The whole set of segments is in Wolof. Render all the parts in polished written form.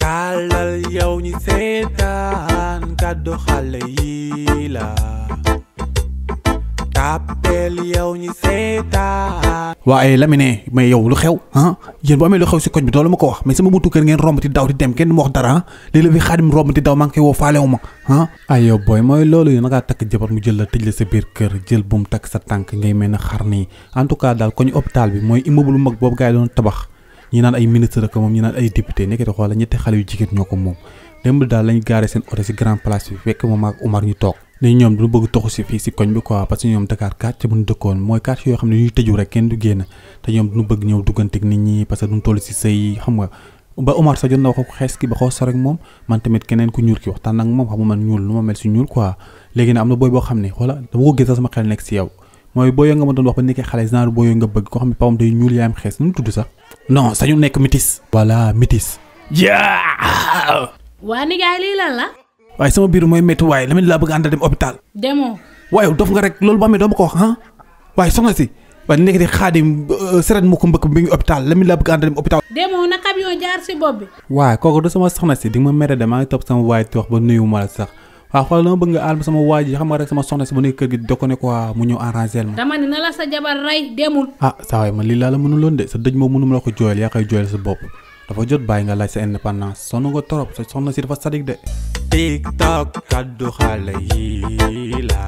tàllal yow ñi seetaan kàddu xale yi la tàppeel yow ñi seetaan. waaye Lamine mais yow lu xew ah yéen bu amee lu xew si koñ bi doole ma ko wax mais sama buntu kër ngeen romb ti daw di dem kenn du ma wax dara ah léegi la fi Xaadim romb ti daw maa ngi koy woo faalewu ma ah. ay yow booy mooy loolu yi ngaa takk jabar mu jël la tëj la sa biir kër jël bu mu takk sa tànk ngay mel ne xar nii en tout cas daal koñ hôpital bi mooy immeuble mag boobu gars yi doon tabax ñi naan ay ministre ko moom ñi naan ay député nekkati xoola ñetti xale yu jigéen ñoo ko moom démb daal lañ gaare seen oto si grand place bi fekk moom ak Omar ñu toog ne ñoom duñu bëgg toxu si fii si koñ bi quoi parce que ñoom Dakar quartier bu ñu dëkkoon mooy quartier yoo xam ne ñuy tëju rek kenn du génn te ñoom duñu bëgg ñëw dugganteeg nit ñi parce que duñu toll si sëy xam nga ba Omar sa jot na wax ko xees ki ba xoo sore ak moom man tamit keneen ku ñuul ki waxtaan ak moom xam nga man ñuul lu ma mel si ñuul quoi léegi nag am na booy boo xam ne xoola dama ko gis sax sama xel nekk si yow mooy booyoo nga ma doon wax ba nekkee xale genre booyoo nga bëgg koo xam ne pawam day ñuul yaayam xees nu mu tudd sax non sañu nekk métis voilà métis yaa waa nijaay lii lan la waaye sama biir mooy métti waaye Lamine laa bëgg ànd dem hôpital demoo waaye dof nga rek loolu ba amee doo ma ko wax ah waaye soxna si waaye nekk di Xaadim seret moo ko mbëkk bi ngi hôpital Lamine laa bëgg ànd dem hôpital demoo na camion jaar si bopp bi waaye kooku du sama soxna si di nga ma mere de maa ngi topp sama waay ti wax ba nuyu ma la sax waaw xoolal dama bëgg nga aal sama waay ji xam nga rek sama soxna si ba nekk kër gi doo ko ne quoi mu ñëw arrangé ma dama ne na la sa jabar rey demul ah saa waay man lii laa la mënuloon de sa dëj moom mënuma la ko jooyal yaa koy jooyal sa bopp dafa jot bàyyi nga laaj sa indépendance sonn nga torop sa soxna si dafa sadik de TikTok kaddu xale yi la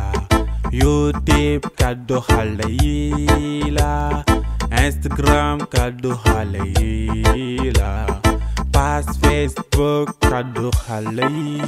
YouTube kaddu xale yi la Instagram kaddu xale yi la page Facebook kaddu xale yi